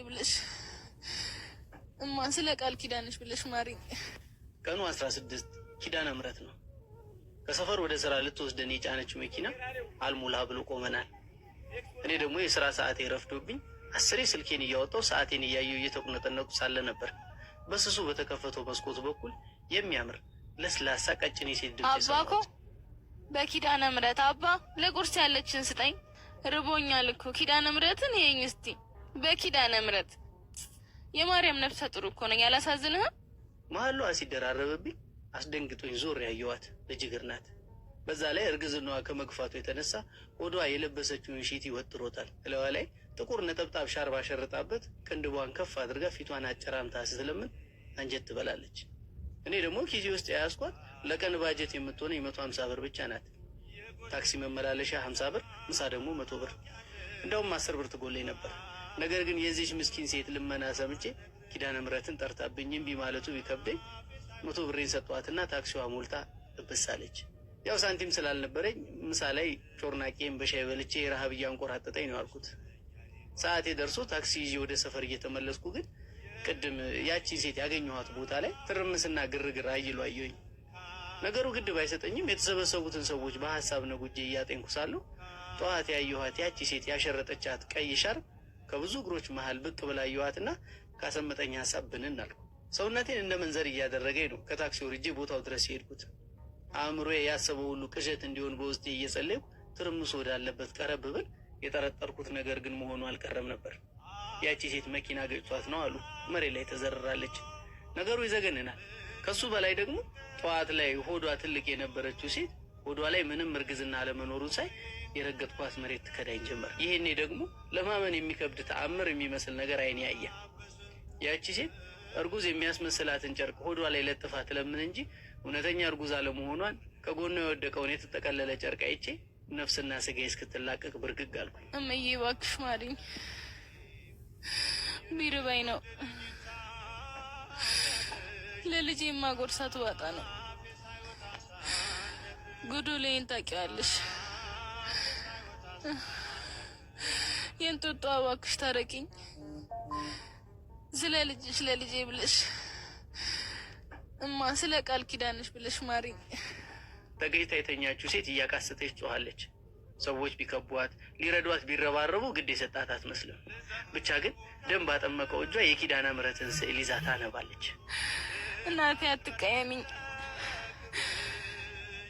ብለሽ እማ፣ ስለ ቃል ኪዳንሽ ብለሽ ማሪኝ። ቀኑ 16 ኪዳነ ምሕረት ነው። ከሰፈር ወደ ስራ ልትወስደን የጫነችው መኪና አልሞላ ብሎ ቆመናል። እኔ ደግሞ የስራ ሰዓቴ ረፍዶብኝ አስሬ ስልኬን እያወጣው ሰዓቴን እያየው እየተቁነጠነቁ ሳለ ነበር በስሱ በተከፈተው መስኮት በኩል የሚያምር ለስላሳ ቀጭን የሴት ድምፅ አባ እኮ የሰማሁት። በኪዳነ ምሕረት አባ፣ ለቁርስ ያለችን ስጠኝ፣ ርቦኛል እኮ። ኪዳነ ምሕረትን ይኸኝ እስቲ፣ በኪዳነ ምሕረት። የማርያም ነፍሰ ጡር እኮ ነኝ። አላሳዝንህም? መሀሏ ሲደራረብብኝ አስደንግጦኝ ዞር ያየዋት ልጅ እግር ናት። በዛ ላይ እርግዝናዋ ከመግፋቱ የተነሳ ሆዷ የለበሰችውን ሺቲ ወጥሮታል። እለዋ ላይ ጥቁር ነጠብጣብ ሻርባ ሸርጣበት ቅንድቧን ከፍ አድርጋ ፊቷን አጨራምታ ስትለምን አንጀት ትበላለች። እኔ ደግሞ ኪሴ ውስጥ የያዝኳት ለቀን ባጀት የምትሆነ የ150 ብር ብቻ ናት። ታክሲ መመላለሻ 50 ብር፣ ምሳ ደግሞ 100 ብር። እንደውም 10 ብር ትጎለኝ ነበር። ነገር ግን የዚች ምስኪን ሴት ልመና ሰምቼ ኪዳነ ምሕረትን ጠርታብኝ እምቢ ማለቱ ቢከብደኝ 100 ብሬን ሰጠኋትና ታክሲዋ ሞልታ እብሳለች። ያው ሳንቲም ስላልነበረኝ ምሳ ላይ ጮርናቄን በሻይ በልቼ ረሃብ እያንቆራጠጠኝ ነው አልኩት። ሰዓቴ ደርሶ ታክሲ ይዤ ወደ ሰፈር እየተመለስኩ ግን ቅድም ያቺን ሴት ያገኘኋት ቦታ ላይ ትርምስና ግርግር አይሎ አየሁኝ። ነገሩ ግድ ባይሰጠኝም የተሰበሰቡትን ሰዎች በሀሳብ ነጉጄ እያጤንኩ ሳለሁ ጠዋት ያየኋት ያቺ ሴት ያሸረጠቻት ቀይ ሻርፕ ከብዙ እግሮች መሀል ብቅ ብላ አየኋትና ካሰመጠኝ ሀሳብ ብንን አልኩ። ሰውነቴን እንደ መንዘር እያደረገኝ ነው ከታክሲ ወርጄ ቦታው ድረስ የሄድኩት። አእምሮዬ ያሰበው ሁሉ ቅዠት እንዲሆን በውስጤ እየጸለይኩ ትርምሱ ወዳለበት ቀረብ ብል የጠረጠርኩት ነገር ግን መሆኑ አልቀረም ነበር። ያቺ ሴት መኪና ገጭቷት ነው አሉ። መሬት ላይ ተዘርራለች። ነገሩ ይዘገንናል። ከሱ በላይ ደግሞ ጠዋት ላይ ሆዷ ትልቅ የነበረችው ሴት ሆዷ ላይ ምንም እርግዝና አለመኖሩን ሳይ የረገጥኳት መሬት ትከዳኝ ጀመር። ይሄኔ ደግሞ ለማመን የሚከብድ ተአምር የሚመስል ነገር አይኔ ያየ። ያቺ ሴት እርጉዝ የሚያስመስላትን ጨርቅ ሆዷ ላይ ለጥፋ ትለምን እንጂ እውነተኛ እርጉዝ አለመሆኗን ከጎኗ የወደቀውን የተጠቀለለ ጨርቅ አይቼ ነፍስና ስጋ እስክትላቀቅ ብርግግ አልኩኝ። እምዬ እባክሽ ማሪኝ፣ ቢርበኝ ነው። ለልጄ የማጎርሳት ዋጣ ነው። ጎዶሎዬን ታውቂዋለሽ። የእንጦጦ እባክሽ ታረቂኝ። ስለ ልጅሽ ለልጄ ብለሽ እማ፣ ስለ ቃል ኪዳንሽ ብለሽ ማሪኝ። ተገኝታ የተኛችው ሴት እያቃሰተች ጮኻለች። ሰዎች ቢከቧት ሊረዷት ቢረባረቡ ግድ የሰጣት አትመስልም። ብቻ ግን ደም ባጠመቀው እጇ የኪዳነ ምሕረትን ስዕል ይዛ ታነባለች። እናቴ አትቀየሚኝ።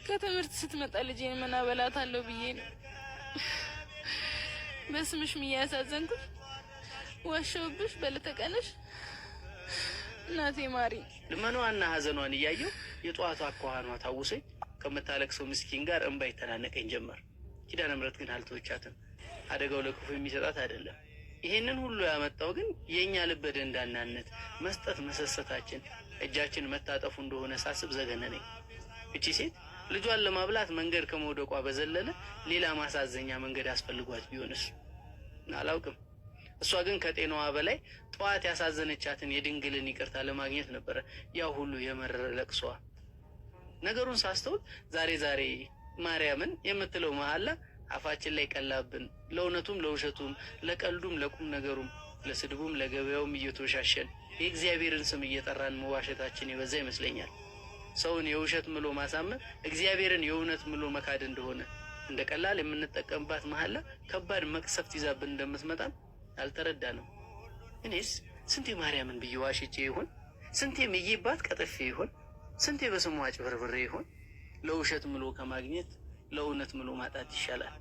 ከትምህርት ስትመጣ ልጄን ምን አበላታለሁ ብዬ ነው። በስምሽ ምዬ ያሳዘንኩሽ፣ ዋሸሁብሽ በለተቀንሽ። እናቴ ማሪኝ። ልመናዋና ሐዘኗን እያየው የጠዋቱ አኳኋኗ ታውሶኝ ከምታለቅሰው ምስኪን ጋር እንባ ይተናነቀኝ ጀመር። ኪዳነ ምሕረት ግን አልተወቻትም። አደጋው ለክፉ የሚሰጣት አይደለም። ይሄንን ሁሉ ያመጣው ግን የእኛ ልበ ደንዳናነት፣ መስጠት መሰሰታችን፣ እጃችን መታጠፉ እንደሆነ ሳስብ ዘገነነኝ። እቺ ሴት ልጇን ለማብላት መንገድ ከመውደቋ በዘለለ ሌላ ማሳዘኛ መንገድ አስፈልጓት ቢሆንስ? አላውቅም። እሷ ግን ከጤናዋ በላይ ጠዋት ያሳዘነቻትን የድንግልን ይቅርታ ለማግኘት ነበረ ያ ሁሉ የመረረ ለቅሷ። ነገሩን ሳስተውል ዛሬ ዛሬ ማርያምን የምትለው መሐላ አፋችን ላይ ቀላብን። ለእውነቱም ለውሸቱም፣ ለቀልዱም ለቁም ነገሩም፣ ለስድቡም ለገበያውም እየተወሻሸን የእግዚአብሔርን ስም እየጠራን መዋሸታችን የበዛ ይመስለኛል። ሰውን የውሸት ምሎ ማሳመን እግዚአብሔርን የእውነት ምሎ መካድ እንደሆነ እንደ ቀላል የምንጠቀምባት መሐላ ከባድ መቅሰፍት ይዛብን እንደምትመጣም አልተረዳንም። እኔስ ስንቴ ማርያምን ብዬ ዋሽቼ ይሆን? ስንቴ ምዬባት ቀጥፌ ይሆን? ስንቴ በስሟ አጭበርብሬ ይሆን? ለውሸት ምሎ ከማግኘት ለእውነት ምሎ ማጣት ይሻላል።